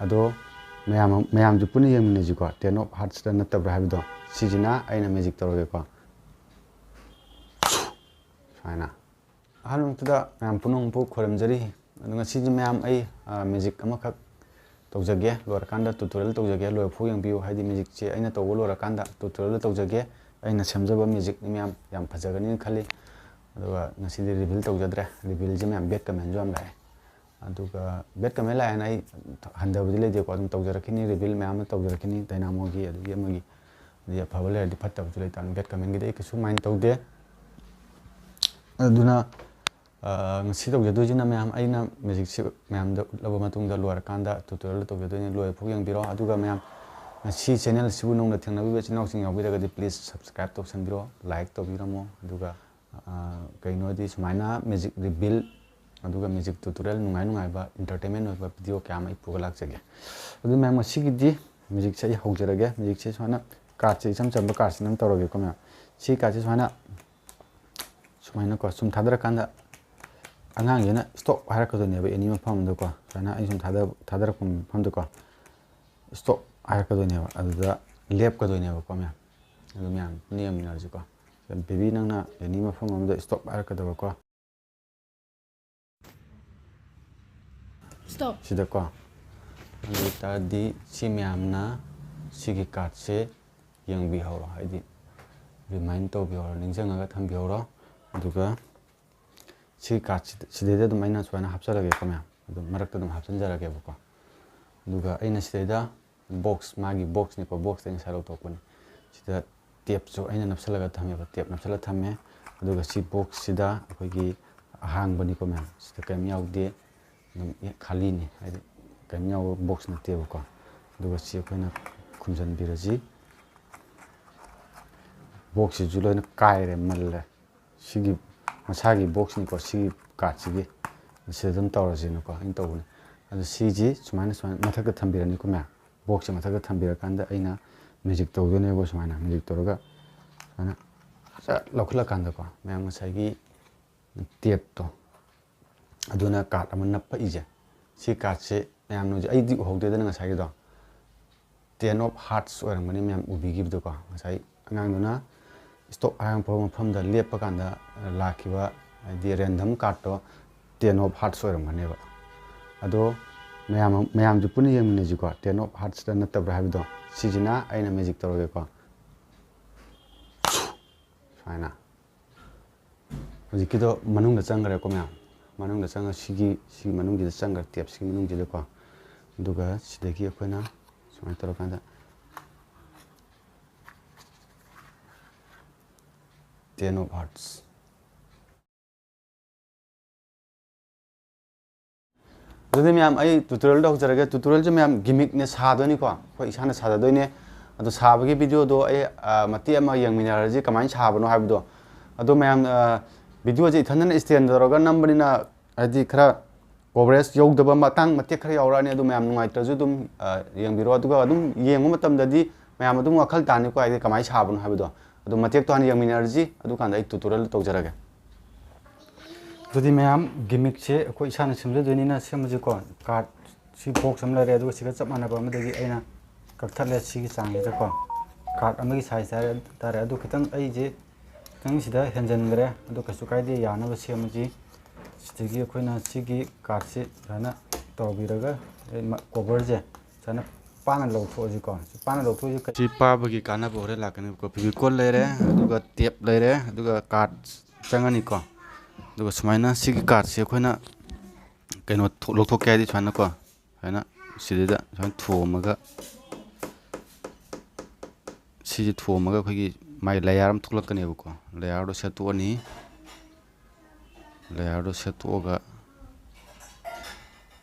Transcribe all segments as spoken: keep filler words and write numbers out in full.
ꯑꯗꯣ ꯃꯌꯥꯝ, ꯃꯌꯥꯝꯁꯨ ꯄꯨꯟꯅ ꯌꯦꯡꯃꯤꯟꯅꯁꯤꯀꯣ, Ten of Heartsꯇ ꯅꯠꯇꯕ꯭ꯔꯥ ꯍꯥꯏꯕꯗꯣ꯫ ꯁꯤꯁꯤꯅ ꯑꯩꯅ magic ꯇꯧꯔꯒꯦꯀꯣ, ꯁꯨꯃꯥꯏꯅ꯫ ꯑꯍꯥꯟꯕꯃꯛꯇꯗ ꯃꯌꯥꯝ ꯄꯨꯝꯅꯃꯛꯄꯨ ꯈꯣꯏꯔꯝꯖꯔꯤ꯫ ꯑꯗꯣ ꯉꯁꯤꯁꯦ ꯃꯌꯥꯝ ꯑꯩ, ꯑ, magic ꯑꯃꯈꯛ ꯇꯧꯖꯒꯦ, ꯂꯣꯏꯔꯀꯥꯟꯗ tutorial ꯇꯧꯖꯒꯦ, ꯂꯣꯏꯐꯥꯎ ꯌꯦꯡꯕꯤꯌꯨ, ꯍꯥꯏꯗꯤ magicꯁꯦ ꯑꯩꯅ ꯇꯧꯕ ꯂꯣꯏꯔꯀꯥꯟꯗ tutorial ꯇꯧꯖꯒꯦ꯫ ꯑꯩꯅ ꯁꯦꯝꯖꯕ magicꯅꯤ ꯃꯌꯥꯝ, ꯌꯥꯝ ꯐꯖꯒꯅꯤꯅ ꯈꯜꯂꯤ꯫ ꯑꯗꯨꯒ ꯉꯁꯤꯗꯤ reveal ꯇꯧꯖꯗ꯭ꯔꯦ, revealꯁꯦ ꯃꯌꯥꯝ bad commentꯁꯨ ꯌꯥꯝ ꯂꯥꯛꯑꯦ꯫ ꯑꯗꯨꯒ bad comment ꯂꯥꯛꯑꯦꯅ ꯑꯩ ꯍꯟꯊꯕꯗꯤ ꯂꯩꯇꯦꯀꯣ, ꯑꯗꯨꯝ ꯇꯧꯖꯔꯛꯈꯤꯅꯤ, reveal ꯃꯌꯥꯝ ꯑꯃ ꯇꯧꯖꯔꯛꯈꯤꯅꯤ, Dynamoꯒꯤ ꯑꯗꯒꯤ ꯑꯃꯒꯤ, ꯑꯗꯩ ꯑꯐꯕ ꯂꯩꯔꯗꯤ ꯐꯠꯇꯕꯁꯨ ꯂꯩꯇꯥꯕꯅꯤ, bad commentꯒꯤꯗꯤ ꯑꯩ ꯀꯩꯁꯨ mind ꯇꯧꯗꯦ꯫ ꯑꯗꯨꯅ, ꯑ, ꯉꯁꯤ ꯇꯧꯖꯗꯣꯏꯁꯤꯅ ꯃꯌꯥꯝ, ꯑꯩꯅ magicꯁꯤ ꯃꯌꯥꯝꯗ ꯎꯠꯂꯕ ꯃꯇꯨꯡꯗ ꯂꯣꯏꯔꯀꯥꯟꯗ tutorial ꯇꯧꯖꯗꯣꯏꯅꯤ, ꯂꯣꯏꯐꯥꯎ ꯌꯦꯡꯕꯤꯔꯣ꯫ ꯑꯗꯨꯒ ꯃꯌꯥꯝ, ꯉꯁꯤ channelꯁꯤꯕꯨ ꯅꯧꯅ ꯊꯦꯡꯅꯕꯤꯕ ꯏꯆꯤꯟ ꯏꯅꯥꯎꯁꯤꯡ ꯌꯥꯎꯕꯤꯔꯒꯗꯤ please subscribe ꯇꯧꯁꯟꯕꯤꯔꯣ, like ꯇꯧꯕꯤꯔꯝꯃꯣ꯫ ꯑꯗꯨꯒ, ꯑ, ꯀꯩꯅꯣꯗꯤ ꯁꯨꯃꯥꯏꯅ magic reveal ꯑꯗꯨꯒ magic tutorial ꯅꯨꯡꯉꯥꯏ ꯅꯨꯡꯉꯥꯏꯕ entertainment ꯑꯣꯏꯕ video ꯀꯌꯥ ꯑꯃ ꯑꯩ ꯄꯨꯔꯒ ꯂꯥꯛꯆꯒꯦ꯫ ꯑꯗꯨ ꯃꯌꯥꯝ, ꯉꯁꯤꯒꯤꯗꯤ magicꯁꯦ ꯑꯩ ꯍꯧꯖꯔꯒꯦ꯫ Magicꯁꯦ ꯁꯨꯃꯥꯏꯅ cardꯁꯦ ꯏꯆꯝ ꯆꯝꯕ cardꯁꯤꯅ ꯑꯗꯨꯝ ꯇꯧꯔꯒꯦꯀꯣ ꯃꯌꯥꯝ꯫ ꯁꯤ cardꯁꯦ ꯁꯨꯃꯥꯏꯅ, ꯁꯨꯃꯥꯏꯅꯀꯣ ꯁꯨꯝ ꯊꯥꯗꯔꯀꯥꯟꯗ ꯑꯉꯥꯡꯁꯤꯅ stop ꯍꯥꯏꯔꯛꯀꯗꯣꯏꯅꯦꯕ, any ꯃꯐꯝ ꯑꯃꯗꯀꯣ꯫ ꯁꯨꯃꯥꯏꯅ ꯑꯩ ꯁꯨꯝ ꯊꯥꯗ-, ꯊꯥꯗꯔꯛꯄ ꯃꯐꯝꯗꯀꯣ stop ꯍꯥꯏꯔꯛꯀꯗꯣꯏꯅꯦꯕ, ꯑꯗꯨꯗ ꯂꯦꯞꯀꯗꯣꯏꯅꯦꯕꯀꯣ ꯃꯌꯥꯝ꯫ ꯑꯗꯨ ꯃꯌꯥꯝ ꯄꯨꯟꯅ ꯌꯦꯡꯃꯤꯟꯅꯔꯁꯤꯀꯣ꯫ Baby, ꯅꯪꯅ any ꯃꯐꯝ ꯑꯃꯗ stop ꯍꯥꯏꯔꯛꯀꯗꯕꯀꯣ꯫ Stop꯫ ꯁꯤꯗꯀꯣ꯫ ꯑꯗꯨ ꯑꯣꯏꯇꯥꯔꯗꯤ ꯁꯤ ꯃꯌꯥꯝꯅ ꯁꯤꯒꯤ cardꯁꯦ ꯌꯦꯡꯕꯤꯍꯧꯔꯣ, ꯍꯥꯏꯗꯤ remind ꯇꯧꯕꯤꯍꯧꯔꯣ, ꯅꯤꯡꯁꯤꯡꯉꯒ ꯊꯝꯕꯤꯍꯧꯔꯣ꯫ ꯑꯗꯨꯒ ꯁꯤ cardꯁꯤꯗ, ꯁꯤꯗꯩꯗ ꯑꯗꯨꯝ ꯑꯩꯅ ꯁꯨꯃꯥꯏꯅ ꯍꯥꯞꯆꯔꯒꯦꯀꯣ ꯃꯌꯥꯝ, ꯑꯗꯨꯝ ꯃꯔꯛꯇ ꯑꯗꯨꯝ ꯍꯥꯞꯆꯤꯟꯖꯔꯒꯦꯕꯀꯣ꯫ ꯑꯗꯨꯒ ꯑꯩꯅ ꯁꯤꯗꯩꯗ box, ꯃꯥꯒꯤ boxꯅꯤꯀꯣ, boxꯇ ꯑꯩ ꯉꯁꯥꯏ ꯂꯧꯊꯣꯛꯄꯅꯤ꯫ ꯁꯤꯗ tapeꯁꯨ ꯑꯩꯅ ꯅꯞꯁꯜꯂꯒ ꯊꯝꯃꯦꯕ, tape ꯅꯞꯁꯜꯂꯒ ꯊꯝꯃꯦ꯫ ꯑꯗꯨꯒ ꯁꯤ boxꯁꯤꯗ ꯑꯩꯈꯣꯏꯒꯤ ꯑꯍꯥꯡꯕꯅꯤꯀꯣ ꯃꯌꯥꯝ, ꯁꯤꯗ ꯀꯔꯤꯝ ꯌꯥꯎꯗꯦ, ꯑꯗꯨꯝ ꯈꯥꯂꯤꯅꯤ, ꯍꯥꯏꯗꯤ ꯀꯔꯤꯝ ꯌꯥꯎꯕ box ꯅꯠꯇꯦꯕꯀꯣ꯫ ꯑꯗꯨꯒ ꯁꯤ ꯑꯩꯈꯣꯏꯅ ꯈꯨꯝꯖꯤꯟꯕꯤꯔꯁꯤ꯫ Boxꯁꯤꯁꯨ ꯂꯣꯏꯅ ꯀꯥꯏꯔꯦ, ꯃꯜꯂꯦ꯫ ꯁꯤꯒꯤ ꯃꯁꯥꯒꯤ boxꯅꯤꯀꯣ, ꯁꯤꯒꯤ cardꯁꯤꯒꯤ꯫ ꯁꯤꯗ ꯑꯗꯨꯝ ꯇꯧꯔꯁꯤꯅꯀꯣ, ꯑꯩꯅ ꯇꯧꯕꯅꯦ꯫ ꯑꯗꯣ ꯁꯤꯁꯤ ꯁꯨꯃꯥꯏꯅ, ꯁꯨꯃꯥꯏꯅ ꯃꯊꯛꯇ ꯊꯝꯕꯤꯔꯅꯤꯀꯣ ꯃꯌꯥꯝ꯫ Boxꯁꯦ ꯃꯊꯛꯇ ꯊꯝꯕꯤꯔꯀꯥꯟꯗ ꯑꯩꯅ magic ꯇꯧꯗꯣꯏꯅꯦꯕ, ꯁꯨꯃꯥꯏꯅ magic ꯇꯧꯔꯒ ꯁꯨꯃꯥꯏꯅ ꯆꯠ ꯂꯧꯈꯠꯂꯀꯥꯟꯗꯀꯣ, ꯃꯌꯥꯝ ꯉꯁꯥꯏꯒꯤ tapeꯇꯣ, ꯑꯗꯨꯅ card ꯑꯃ ꯅꯞꯄꯛꯏꯁꯦ, ꯁꯤ cardꯁꯦ ꯃꯌꯥꯝꯅ ꯍꯧꯖꯤꯛ, ꯑꯩꯗꯤ ꯎꯍꯧꯗꯦꯗꯅ ꯉꯁꯥꯏꯒꯤꯗꯣ, ten of hearts ꯑꯣꯏꯔꯝꯒꯅꯤ ꯃꯌꯥꯝ ꯎꯕꯤꯈꯤꯕꯗꯨꯀꯣ꯫ ꯉꯁꯥꯏ ꯑꯉꯥꯡꯗꯨꯅ ꯁ꯭ꯇꯣꯛ ꯑꯔꯥꯡꯕ ꯃꯐꯝꯗ ꯂꯦꯞꯄ ꯀꯥꯟꯗ ꯂꯥꯛꯈꯤꯕ, ꯍꯥꯏꯗꯤ random cardꯇꯣ ten of hearts ꯑꯣꯏꯔꯝꯒꯅꯦꯕ꯫ ꯑꯗꯣ ꯃꯌꯥꯝ, ꯃꯌꯥꯝꯁꯨ ꯄꯨꯟꯅ ꯌꯦꯡꯃꯤꯟꯅꯁꯤꯀꯣ, ten of heartsꯔ ꯅꯠꯇꯕ꯭ꯔꯥ ꯍꯥꯏꯕꯗꯣ꯫ ꯁꯤꯁꯤꯅ ꯑꯩꯅ magic ꯇꯧꯔꯒꯦꯀꯣ, ꯁꯨꯃꯥꯏꯅ꯫ ꯍꯧꯖꯤꯛꯀꯤꯗꯣ ꯃꯅꯨꯡꯗ ꯆꯪꯈ꯭ꯔꯦꯀꯣ ꯃꯌꯥꯝ꯫ ꯃꯅꯨꯡꯗ ꯆꯪꯉ ꯁꯤꯒꯤ, ꯁꯤꯒꯤ ꯃꯅꯨꯡꯁꯤꯗ ꯆꯪꯈ꯭ꯔꯦ, ꯇꯦꯞꯁꯤꯒꯤ ꯃꯅꯨꯡꯁꯤꯗꯀꯣ꯫ ꯑꯗꯨꯒ ꯁꯤꯗꯒꯤ ꯑꯩꯈꯣꯏꯅ ꯁꯨꯃꯥꯏꯅ ꯇꯧꯔꯀꯥꯟꯗ ten of hearts꯫ ꯑꯗꯨꯗꯤ ꯃꯌꯥꯝ, ꯑꯩ tutorialꯗ ꯍꯧꯖꯔꯒꯦ꯫ Tutorialꯁꯦ ꯃꯌꯥꯝ gimmickꯅꯦ ꯁꯥꯗꯣꯏꯅꯤꯀꯣ, ꯑꯩꯈꯣꯏ ꯏꯁꯥꯅ ꯁꯥꯖꯗꯣꯏꯅꯦ꯫ ꯑꯗꯣ ꯁꯥꯕꯒꯤ videoꯗꯣ ꯑꯩ, ꯑ, ꯃꯇꯦꯛ ꯑꯃ ꯌꯦꯡꯃꯤꯟꯅꯔꯁꯤ, ꯀꯃꯥꯏꯅ ꯁꯥꯕꯅꯣ ꯍꯥꯏꯕꯗꯣ꯫ ꯑꯗꯣ ꯃꯌꯥꯝ, ꯑ, videoꯁꯦ ꯏꯊꯟꯗꯅ stand ꯇꯧꯔꯒ ꯅꯝꯕꯅꯤꯅ, ꯍꯥꯏꯗꯤ ꯈꯔ coverage ꯌꯧꯗꯕ ꯃꯇꯥꯡ ꯃꯇꯦꯛ ꯈꯔ ꯌꯥꯎꯔꯛꯑꯅꯤ꯫ ꯑꯗꯨ ꯃꯌꯥꯝ ꯅꯨꯡꯉꯥꯏꯇ꯭ꯔꯁꯨ ꯑꯗꯨꯝ, ꯑ, ꯌꯦꯡꯕꯤꯔꯣ꯫ ꯑꯗꯨꯒ ꯑꯗꯨꯝ ꯌꯦꯡꯕ ꯃꯇꯝꯗꯗꯤ ꯃꯌꯥꯝ ꯑꯗꯨꯝ ꯋꯥꯈꯜ ꯇꯥꯅꯤꯀꯣ, ꯍꯥꯏꯗꯤ ꯀꯃꯥꯏꯅ ꯁꯥꯕꯅꯣ ꯍꯥꯏꯕꯗꯣ꯫ ꯑꯗꯣ ꯃꯇꯦꯛꯇꯣ ꯍꯥꯟꯅ ꯌꯦꯡꯃꯤꯟꯅꯔꯁꯤ, ꯑꯗꯨꯀꯥꯟꯗ ꯑꯩ tutorial ꯇꯧꯖꯔꯒꯦ꯫ ꯑꯗꯨꯗꯤ ꯃꯌꯥꯝ, gimmickꯁꯦ ꯑꯩꯈꯣꯏ ꯏꯁꯥꯅ ꯁꯦꯝꯖꯗꯣꯏꯅꯤꯅ ꯁꯦꯝꯃꯁꯤꯀꯣ꯫ Card ꯁꯤ box ꯑꯃ ꯂꯩꯔꯦ, ꯑꯗꯨꯒ ꯁꯤꯒ ꯆꯞ ꯃꯥꯟꯅꯕ ꯑꯃꯗꯒꯤ ꯑꯩꯅ ꯀꯛꯊꯠꯂꯦ ꯁꯤꯒꯤ ꯆꯥꯡꯁꯤꯗꯀꯣ꯫ Card ꯑꯃꯒꯤ size ꯍꯥꯏ ꯇꯥꯔꯦ꯫ ꯑꯗꯨ ꯈꯤꯇꯪ ꯑꯩꯁꯦ ꯈꯤꯇꯪ ꯁꯤꯗ ꯍꯦꯟꯖꯟꯈ꯭ꯔꯦ, ꯑꯗꯨ ꯀꯩꯁꯨ ꯀꯥꯏꯗꯦ, ꯌꯥꯅꯕ ꯁꯦꯝꯃꯁꯤ꯫ ꯁꯤꯗꯒꯤ ꯑꯩꯈꯣꯏꯅ ꯁꯤꯒꯤ cardꯁꯤ ꯁꯨꯃꯥꯏꯅ ꯇꯧꯕꯤꯔꯒ, ꯑꯩ ꯃ-, coverꯁꯦ ꯁꯨꯃꯥꯏꯅ ꯄꯥꯅ ꯂꯧꯊꯣꯛꯑꯁꯤꯀꯣ꯫ ꯁꯤ ꯄꯥꯅ ꯂꯧꯊꯣꯛꯑꯁꯤ ꯀ- ꯁꯤ ꯄꯥꯕꯒꯤ ꯀꯥꯟꯅꯕ ꯍꯣꯔꯦꯟ ꯂꯥꯛꯀꯅꯤꯕꯀꯣ꯫ Fevicol ꯂꯩꯔꯦ, ꯑꯗꯨꯒ tape ꯂꯩꯔꯦ, ꯑꯗꯨꯒ card ꯆꯪꯉꯅꯤꯀꯣ꯫ ꯑꯗꯨꯒ ꯁꯨꯃꯥꯏꯅ ꯁꯤꯒꯤ cardꯁꯦ ꯑꯩꯈꯣꯏꯅ ꯀꯩꯅꯣ ꯊꯣꯛ-, ꯂꯧꯊꯣꯛꯀꯦ ꯍꯥꯏꯗꯤ ꯁꯨꯃꯥꯏꯅꯀꯣ, ꯁꯨꯃꯥꯏꯅ ꯁꯤꯗꯩꯗ ꯁꯨꯃꯥꯏꯅ ꯊꯣꯝꯃꯒ, ꯁꯤꯁꯦ ꯊꯣꯝꯃꯒ ꯑꯩꯈꯣꯏꯒꯤ ꯃꯥꯏ layer ꯑꯃ ꯊꯣꯛꯂꯛꯀꯅꯦꯕꯀꯣ꯫ Layerꯗꯣ ꯁꯦꯠꯇꯣꯛꯑꯅꯤ꯫ Layerꯗꯣ ꯁꯦꯠꯇꯣꯛꯑꯒ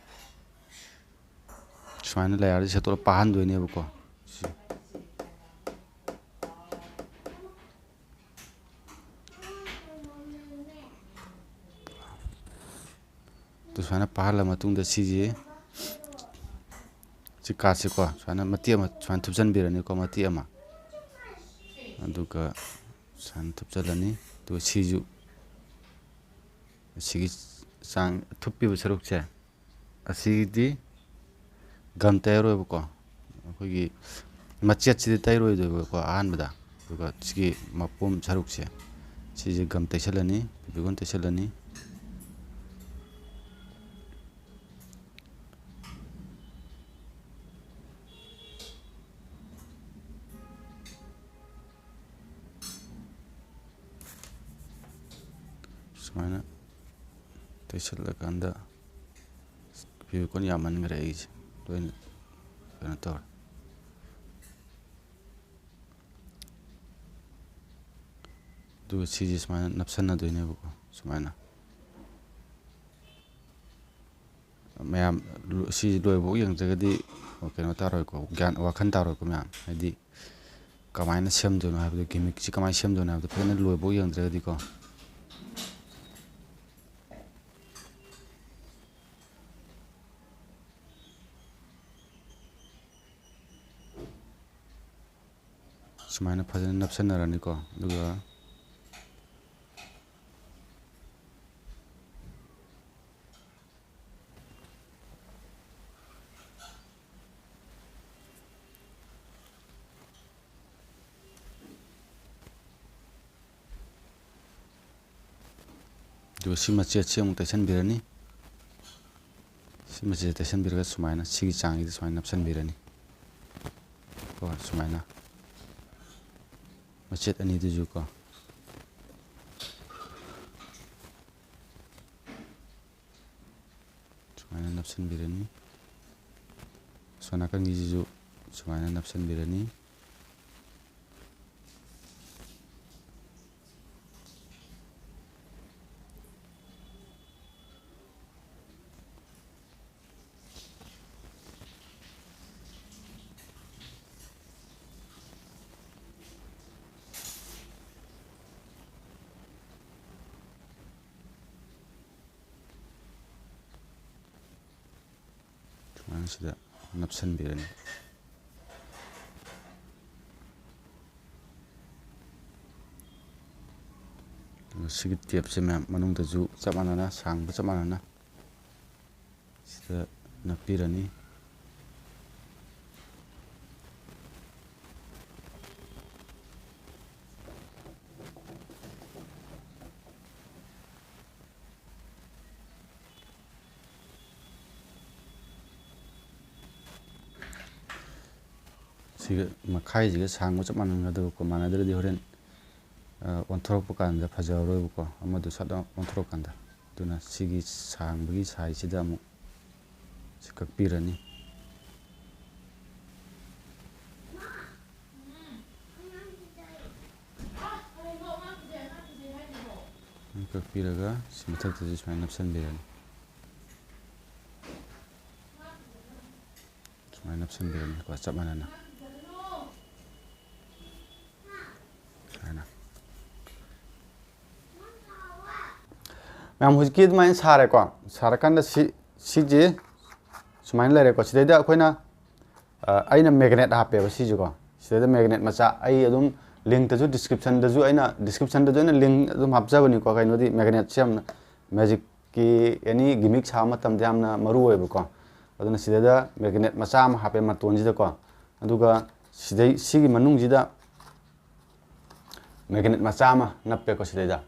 ꯁꯨꯃꯥꯏꯅ layerꯁꯦ ꯁꯦꯠꯇꯣꯛꯑꯒ ꯄꯥꯍꯟꯗꯣꯏꯅꯦꯕꯀꯣ꯫ ꯁꯤ꯫ ꯑꯗꯨ ꯁꯨꯃꯥꯏꯅ ꯄꯥꯍꯜꯂ ꯃꯇꯨꯡꯗ ꯁꯤꯁꯦ, ꯁꯤ cardꯁꯦꯀꯣ, ꯁꯨꯃꯥꯏꯅ ꯃꯇꯦꯛ ꯑꯃ ꯁꯨꯃꯥꯏꯅ ꯊꯨꯞꯆꯟꯕꯤꯔꯅꯤꯀꯣ, ꯃꯇꯦꯛ ꯑꯃ꯫ ꯑꯗꯨꯒ ꯁꯨꯃꯥꯏꯅ ꯊꯨꯞꯆꯜꯂꯅꯤ꯫ ꯑꯗꯨꯒ ꯁꯤꯁꯨ, ꯑꯁꯤꯒꯤ ꯆꯥꯡ ꯊꯨꯞꯄꯤꯕ ꯁꯔꯨꯛꯁꯦ, ꯑꯁꯤꯒꯤꯗꯤ ꯒꯝ ꯇꯩꯔꯣꯏꯕꯀꯣ, ꯑꯩꯈꯣꯏꯒꯤ ꯃꯆꯦꯠꯁꯤꯗꯤ ꯇꯩꯔꯣꯏꯗꯣꯏꯕꯀꯣ ꯑꯍꯥꯟꯕꯗ꯫ ꯑꯗꯨꯒ ꯁꯤꯒꯤ ꯃꯄꯣꯝ ꯁꯔꯨꯛꯁꯦ, ꯁꯤꯁꯦ ꯒꯝ ꯇꯩꯁꯜꯂꯅꯤ, ꯐꯦꯕꯤꯀꯣꯟ ꯇꯩꯁꯜꯂꯅꯤ꯫ ꯁꯨꯃꯥꯏꯅ ꯇꯩꯁꯜꯂꯀꯥꯟꯗ, ꯐꯦꯕꯤꯀꯣꯟ ꯌꯥꯝꯃꯟꯈ꯭ꯔꯦ, ꯑꯩꯁꯦ ꯂꯣꯏꯅ ꯀꯩꯅꯣ ꯇꯧꯔꯦ꯫ ꯑꯗꯨꯒ ꯁꯤꯁꯦ ꯁꯨꯃꯥꯏꯅ ꯅꯞꯁꯟꯅꯗꯣꯏꯅꯦꯕꯀꯣ, ꯁꯨꯃꯥꯏꯅ꯫ ꯃꯌꯥꯝ ꯂꯣ-, ꯁꯤ ꯂꯣꯏꯕꯐꯥꯎ ꯌꯦꯡꯗ꯭ꯔꯒꯗꯤ ꯀꯩꯅꯣ ꯇꯥꯔꯣꯏꯀꯣ, ꯒ꯭ꯌꯥꯟ, ꯋꯥꯈꯜ ꯇꯥꯔꯣꯏꯀꯣ ꯃꯌꯥꯝ꯫ ꯍꯥꯏꯗꯤ ꯀꯃꯥꯏꯅ ꯁꯦꯝꯗꯣꯏꯅꯣ ꯍꯥꯏꯕꯗꯣ, ꯒꯤꯃꯤꯛꯁꯤ ꯀꯃꯥꯏꯅ ꯁꯦꯝꯗꯣꯏꯅꯣ ꯍꯥꯏꯕꯗꯣ ꯐꯖꯅ ꯂꯣꯏꯕꯐꯥꯎ ꯌꯦꯡꯗ꯭ꯔꯒꯗꯤꯀꯣ꯫ ꯁꯨꯃꯥꯏꯅ ꯐꯖꯅ ꯅꯞꯁꯟꯅꯔꯅꯤꯀꯣ꯫ ꯑꯗꯨꯒ ꯑꯗꯨꯒ ꯁꯤ ꯃꯆꯦꯠꯁꯤ ꯑꯃꯨꯛ ꯇꯩꯁꯟꯕꯤꯔꯅꯤ꯫ ꯁꯤ ꯃꯆꯦꯠꯁꯦ ꯇꯩꯁꯟꯕꯤꯔꯒ ꯁꯨꯃꯥꯏꯅ ꯁꯤꯒꯤ ꯆꯥꯡꯁꯤꯗ ꯁꯨꯃꯥꯏꯅ ꯅꯞꯁꯟꯕꯤꯔꯅꯤ꯫ ꯀꯣ, ꯁꯨꯃꯥꯏꯅ ꯃꯆꯦꯠ ꯑꯅꯤꯗꯨꯁꯨ ꯀꯣ꯫ ꯁꯨꯃꯥꯏꯅ ꯅꯞꯁꯤꯟꯕꯤꯔꯅꯤ꯫ ꯑꯁꯣꯝ ꯅꯥꯀꯟꯒꯤꯁꯤꯁꯨ ꯁꯨꯃꯥꯏꯅ ꯅꯞꯁꯤꯟꯕꯤꯔꯅꯤ꯫ ꯁꯨꯃꯥꯏꯅ ꯁꯤꯗ ꯅꯞꯁꯤꯟꯕꯤꯔꯅꯤ꯫ ꯑꯗꯨꯒ ꯁꯤꯒꯤ ꯇꯦꯞꯁꯦ ꯃꯌꯥꯝ ꯃꯅꯨꯡꯗꯁꯨ ꯆꯞ ꯃꯥꯟꯅꯅ, ꯁꯥꯡꯕ ꯆꯞ ꯃꯥꯟꯅꯅ ꯁꯤꯗ ꯅꯞꯄꯤꯔꯅꯤ꯫ ꯁꯤꯒ ꯃꯈꯥꯏꯁꯤꯒ ꯁꯥꯡꯕ ꯆꯞ ꯃꯥꯟꯅꯒꯗꯕꯀꯣ꯫ ꯃꯥꯟꯅꯗ꯭ꯔꯗꯤ ꯍꯣꯔꯦꯟ ꯑꯣꯟꯊꯣꯔꯛꯄ ꯀꯥꯟꯗ ꯐꯖꯔꯔꯣꯏꯕꯀꯣ, ꯑꯃꯗꯨ ꯁꯠ ꯑꯣꯟꯊꯣꯔꯛꯀꯥꯟꯗ꯫ ꯑꯗꯨꯅ ꯁꯤꯒꯤ ꯁꯥꯡꯕꯒꯤ ꯁꯥꯏꯖꯁꯤꯗ ꯑꯃꯨꯛ ꯁꯤ ꯀꯛꯄꯤꯔꯅꯤ꯫ ꯀꯛꯄꯤꯔꯒ ꯁꯤ ꯃꯊꯛꯇꯁꯨ ꯁꯨꯃꯥꯏꯅ ꯅꯞꯁꯤꯟꯕꯤꯔꯅꯤ꯫ ꯁꯨꯃꯥꯏꯅ ꯅꯞꯁꯤꯟꯕꯤꯔꯅꯤꯀꯣ, ꯆꯞ ꯃꯥꯟꯅꯅ꯫ ꯁꯨꯃꯥꯏꯅ꯫ ꯃꯌꯥꯝ, ꯍꯧꯖꯤꯛꯀꯤ ꯑꯗꯨꯃꯥꯏꯅ ꯁꯥꯔꯦꯀꯣ꯫ ꯁꯥꯔꯀꯥꯟꯗ ꯁꯤ, ꯁꯤꯁꯦ ꯁꯨꯃꯥꯏꯅ ꯂꯩꯔꯦꯀꯣ꯫ ꯁꯤꯗꯩꯗ ꯑꯩꯈꯣꯏꯅ, ꯑ, ꯑꯩꯅ magnet ꯍꯥꯞꯄꯦꯕ ꯁꯤꯁꯦꯀꯣ꯫ ꯁꯤꯗꯩꯗ magnet ꯃꯆꯥ ꯑꯩ ꯑꯗꯨꯝ link ꯇꯁꯨ, description ꯗꯁꯨ ꯑꯩꯅ, description ꯗꯁꯨ ꯑꯩꯅ link ꯑꯗꯨꯝ ꯍꯥꯞꯆꯕꯅꯤꯀꯣ꯫ ꯀꯩꯅꯣꯗꯤ magnet ꯁꯦ ꯌꯥꯝꯅ magic ꯀꯤ any gimmick ꯁꯥꯕ ꯃꯇꯝꯗ ꯌꯥꯝꯅ ꯃꯔꯨ ꯑꯣꯏꯕꯀꯣ꯫ ꯑꯗꯨꯅ ꯁꯤꯗꯩꯗ magnet ꯃꯆꯥ ꯑꯃ ꯍꯥꯞꯄꯦ ꯃꯇꯣꯟꯁꯤꯗꯀꯣ꯫ ꯑꯗꯨꯒ ꯁꯤꯗꯩ, ꯁꯤꯒꯤ ꯃꯅꯨꯡꯁꯤꯗ magnet ꯃꯆꯥ ꯑꯃ ꯅꯞꯄꯦꯀꯣ ꯁꯤꯗꯩꯗ꯫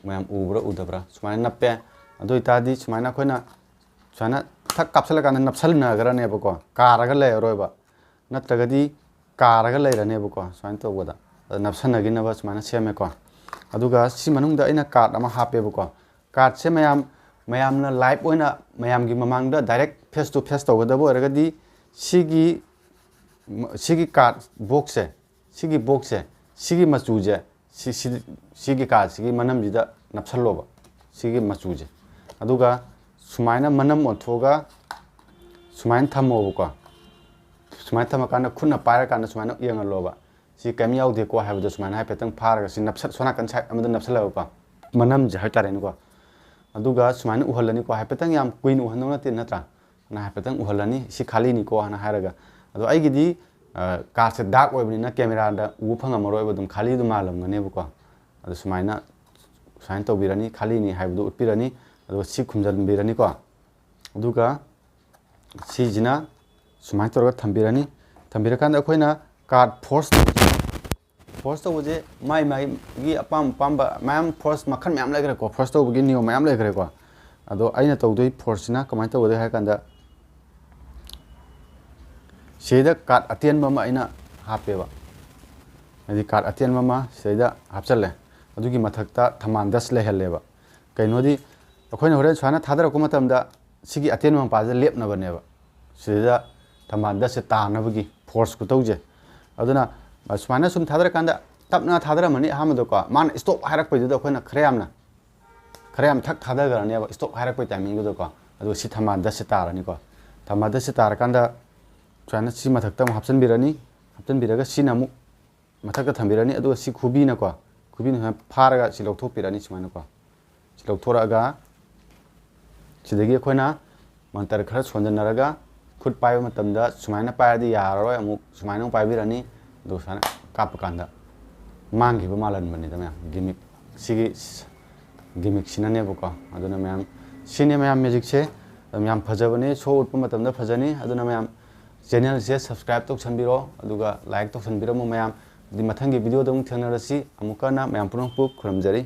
ꯃꯌꯥꯝ ꯎꯕ꯭ꯔꯥ ꯎꯗꯕ꯭ꯔꯥ? ꯁꯨꯃꯥꯏꯅ ꯅꯞꯄꯦ꯫ ꯑꯗꯨ ꯑꯣꯏꯇꯥꯔꯗꯤ ꯁꯨꯃꯥꯏꯅ ꯑꯩꯈꯣꯏꯅ ꯁꯨꯃꯥꯏꯅ ꯊꯛ ꯀꯥꯞꯁꯤꯜꯂꯀꯥꯟꯗ ꯅꯞꯁꯤꯟꯅꯈ꯭ꯔꯅꯦꯕꯀꯣ, ꯀꯥꯔꯒ ꯂꯩꯔꯔꯣꯏꯕ꯫ ꯅꯠꯇ꯭ꯔꯒꯗꯤ ꯀꯥꯔꯒ ꯂꯩꯔꯅꯦꯕꯀꯣ꯫ ꯁꯨꯃꯥꯏꯅ ꯇꯧꯕꯗ ꯑꯗ ꯅꯞꯁꯟꯅꯈꯤꯅꯕ ꯁꯨꯃꯥꯏꯅ ꯁꯦꯝꯃꯦꯀꯣ꯫ ꯑꯗꯨꯒ ꯁꯤ ꯃꯅꯨꯡꯗ ꯑꯩꯅ card ꯑꯃ ꯍꯥꯞꯄꯦꯕꯀꯣ꯫ Card ꯁꯦ ꯃꯌꯥꯝ, ꯃꯌꯥꯝꯅ live ꯑꯣꯏꯅ ꯃꯌꯥꯝꯒꯤ ꯃꯃꯥꯡꯗ direct face to face ꯇꯧꯒꯗꯕ ꯑꯣꯏꯔꯒꯗꯤ ꯁꯤꯒꯤ, ꯁꯤꯒꯤ card box ꯁꯦ, ꯁꯤꯒꯤ box ꯁꯦ, ꯁꯤꯒꯤ ꯃꯆꯨꯁꯦ, ꯁꯤ, ꯁꯤ, ꯁꯤꯒꯤ card ꯁꯤꯒꯤ ꯃꯅꯝꯁꯤꯗ ꯅꯞꯁꯜꯂꯣꯕ, ꯁꯤꯒꯤ ꯃꯆꯨꯁꯦ꯫ ꯑꯗꯨꯒ ꯁꯨꯃꯥꯏꯅ ꯃꯅꯝ ꯑꯣꯟꯊꯣꯛꯑꯒ ꯁꯨꯃꯥꯏꯅ ꯊꯝꯃꯣꯕꯀꯣ꯫ ꯁꯨꯃꯥꯏꯅ ꯊꯝꯃꯀꯥꯟꯗ ꯈꯨꯠꯅ ꯄꯥꯏꯔꯀꯥꯟꯗ ꯁꯨꯃꯥꯏꯅ ꯌꯦꯡꯍꯜꯂꯣꯕ꯫ ꯁꯤ ꯀꯩꯝ ꯌꯥꯎꯗꯦꯀꯣ ꯍꯥꯏꯕꯗꯣ ꯁꯨꯃꯥꯏꯅ ꯍꯥꯏꯐꯦꯠꯇꯪ ꯐꯥꯔꯒ ꯁꯤ ꯅꯞꯁꯟ-, ꯁꯣꯝ ꯅꯥꯀꯟ side ꯑꯃꯗ ꯅꯞꯁꯜꯂꯒꯀꯣ, ꯃꯅꯝꯁꯦ ꯍꯥꯏꯇꯥꯔꯦꯅꯦꯀꯣ꯫ ꯑꯗꯨꯒ ꯁꯨꯃꯥꯏꯅ ꯎꯍꯜꯂꯅꯤꯀꯣ, ꯍꯥꯏꯐꯦꯠꯇꯪ, ꯌꯥꯝ ꯀꯨꯏꯅ ꯎꯍꯟꯗꯧ ꯅꯠꯇꯦ ꯅꯠꯇ꯭ꯔꯥ? ꯑꯗꯨꯅ ꯍꯥꯏꯐꯦꯠꯇꯪ ꯎꯍꯜꯂꯅꯤ, ꯁꯤ ꯈꯥꯂꯤꯅꯤꯀꯣ ꯍꯥꯏꯅ ꯍꯥꯏꯔꯒ꯫ ꯑꯗꯣ ꯑꯩꯒꯤꯗꯤ, ꯑ, card ꯁꯦ dark ꯑꯣꯏꯕꯅꯤꯅ camera ꯗ ꯎꯕ ꯐꯪꯉꯝꯃꯔꯣꯏꯕ, ꯑꯗꯨꯝ ꯈꯥꯂꯤꯗꯨ ꯃꯥꯜꯂꯝꯒꯅꯦꯕꯀꯣ꯫ ꯑꯗꯣ ꯁꯨꯃꯥꯏꯅ, ꯁꯨꯃꯥꯏꯅ ꯇꯧꯕꯤꯔꯅꯤ, ꯈꯥꯂꯤꯅꯤ ꯍꯥꯏꯕꯗꯨ ꯎꯠꯄꯤꯔꯅꯤ, ꯑꯗꯨꯒ ꯁꯤ ꯈꯨꯝꯖꯤꯟꯕꯤꯔꯅꯤꯀꯣ꯫ ꯑꯗꯨꯒ ꯁꯤꯁꯤꯅ ꯁꯨꯃꯥꯏꯅ ꯇꯧꯔꯒ ꯊꯝꯕꯤꯔꯅꯤ꯫ ꯊꯝꯕꯤꯔꯀꯥꯟꯗ ꯑꯩꯈꯣꯏꯅ card force ꯇꯧꯕꯁꯦ, force ꯇꯧꯕꯁꯦ ꯃꯥꯏ ꯃꯥꯏꯒꯤ ꯑꯄꯥꯝ ꯑꯄꯥꯝꯕ ꯃꯌꯥꯝ, force ꯃꯈꯜ ꯃꯌꯥꯝ ꯂꯩꯈ꯭ꯔꯦꯀꯣ, force ꯇꯧꯕꯒꯤ ꯅꯤꯌꯣꯝ ꯃꯌꯥꯝ ꯂꯩꯈ꯭ꯔꯦꯀꯣ꯫ ꯑꯗꯣ ꯑꯩꯅ ꯇꯧꯗꯣꯏ force ꯁꯤꯅ ꯀꯃꯥꯏꯅ ꯇꯧꯒꯗꯒꯦ ꯍꯥꯏ ꯀꯥꯟꯗ, ꯁꯤꯗ ꯀꯥꯔꯠ ꯑꯇꯦꯟꯕ ꯑꯃ ꯑꯩꯅ ꯍꯥꯞꯄꯦꯕ꯫ ꯍꯥꯏꯗꯤ ꯀꯥꯔꯠ ꯑꯇꯦꯟꯕ ꯑꯃ ꯁꯤꯗꯩꯗ ꯍꯥꯞꯆꯜꯂꯦ꯫ ꯑꯗꯨꯒꯤ ꯃꯊꯛꯇ ꯊꯝꯕꯥꯜ ꯗꯁ ꯂꯩꯍꯜꯂꯦꯕ꯫ ꯀꯩꯅꯣꯗꯤ ꯑꯩꯈꯣꯏꯅ ꯍꯣꯔꯦꯟ ꯁꯨꯃꯥꯏꯅ ꯊꯥꯗꯔꯛꯄ ꯃꯇꯝꯗ ꯁꯤꯒꯤ ꯑꯇꯦꯟꯕ ꯃꯄꯥꯁꯤꯗ ꯂꯦꯞꯅꯕꯅꯦꯕ꯫ ꯁꯤꯗ ꯊꯝꯕꯥꯜ ꯗꯁꯁꯦ ꯇꯥꯅꯕꯒꯤ ꯐꯣꯔꯁ ꯈꯨꯇꯧꯁꯦ꯫ ꯑꯗꯨꯅ ꯁꯨꯃꯥꯏꯅ ꯁꯨꯝ ꯊꯥꯗꯔꯀꯥꯟꯗ ꯇꯞꯅ ꯊꯥꯗꯔꯝꯃꯅꯤ ꯑꯍꯥꯟꯕꯗꯀꯣ꯫ ꯃꯥꯅ ꯁ꯭ꯇꯣꯞ ꯍꯥꯏꯔꯛꯄꯩꯗꯨꯗ ꯑꯩꯈꯣꯏꯅ ꯈꯔ ꯌꯥꯝꯅ, ꯈꯔ ꯌꯥꯝ ꯊꯛ ꯊꯥꯗꯈ꯭ꯔꯅꯦꯕ ꯁ꯭ꯇꯣꯞ ꯍꯥꯏꯔꯛꯄꯩ ꯇꯥꯏꯃꯤꯡꯗꯨꯗꯀꯣ꯫ ꯑꯗꯨꯒ ꯁꯤ ꯊꯝꯕꯥꯜ ꯗꯁꯁꯦ ꯇꯥꯔꯅꯤꯀꯣ꯫ ꯊꯝꯕꯥꯜ ꯗꯁꯁꯦ ꯇꯥꯔꯀꯥꯟꯗ ꯁꯨꯃꯥꯏꯅ ꯁꯤ ꯃꯊꯛꯇ ꯑꯃꯨꯛ ꯍꯥꯞꯆꯤꯟꯕꯤꯔꯅꯤ꯫ ꯍꯥꯞꯆꯤꯟꯕꯤꯔꯒ ꯁꯤꯅ ꯑꯃꯨꯛ ꯃꯊꯛꯇ ꯊꯝꯕꯤꯔꯅꯤ꯫ ꯑꯗꯨꯒ ꯁꯤ ꯈꯨꯕꯤꯅꯀꯣ, ꯈꯨꯕꯤꯅ ꯁꯨꯃꯥꯏꯅ ꯐꯥꯔꯒ ꯁꯤ ꯂꯧꯊꯣꯛꯄꯤꯔꯅꯤ ꯁꯨꯃꯥꯏꯅꯀꯣ꯫ ꯁꯤ ꯂꯧꯊꯣꯔꯛꯑꯒ ꯁꯤꯗꯒꯤ ꯑꯩꯈꯣꯏꯅ ꯃꯟꯇꯔ ꯈꯔ ꯁꯣꯟꯖꯟꯅꯔꯒ ꯈꯨꯠ ꯄꯥꯏꯕ ꯃꯇꯝꯗ ꯁꯨꯃꯥꯏꯅ ꯄꯥꯏꯔꯗꯤ ꯌꯥꯔꯔꯣꯏ, ꯑꯃꯨꯛ ꯁꯨꯃꯥꯏꯅ ꯑꯃꯨꯛ ꯄꯥꯏꯕꯤꯔꯅꯤ꯫ ꯑꯗꯨꯒ ꯁꯨꯃꯥꯏꯅ ꯀꯥꯞꯄ ꯀꯥꯟꯗ ꯃꯥꯡꯈꯤꯕ ꯃꯥꯜꯍꯟꯕꯅꯤꯗ ꯃꯌꯥꯝ, ꯒꯤꯃꯤꯛ, ꯁꯤꯒꯤ ꯒꯤꯃꯤꯛꯁꯤꯅꯅꯦꯕꯀꯣ꯫ ꯑꯗꯨꯅ ꯃꯌꯥꯝ, ꯁꯤꯅꯦ ꯃꯌꯥꯝ ꯃꯦꯖꯤꯛꯁꯦ꯫ ꯑꯗꯨꯝ ꯌꯥꯝ ꯐꯖꯕꯅꯦ, ꯁꯣ ꯎꯠꯄ ꯃꯇꯝꯗ ꯐꯖꯅꯤ꯫ ꯑꯗꯨꯅ ꯃꯌꯥꯝ ꯆꯦꯅꯦꯜꯁꯦ ꯁꯕꯁꯀ꯭ꯔꯥꯏꯕ ꯇꯧꯁꯟꯕꯤꯔꯣ, ꯑꯗꯨꯒ ꯂꯥꯏꯛ ꯇꯧꯁꯟꯕꯤꯔꯝꯃꯣ ꯃꯌꯥꯝ꯫ ꯑꯗꯨꯗꯤ ꯃꯊꯪꯒꯤ ꯚꯤꯗꯤꯑꯣꯗ ꯑꯃꯨꯛ ꯊꯦꯡꯅꯔꯁꯤ꯫ ꯑꯃꯨꯛꯀ ꯍꯟꯅ ꯃꯌꯥꯝ ꯄꯨꯝꯅꯃꯛꯄꯨ ꯈꯨꯔꯨꯝꯖꯔꯤ꯫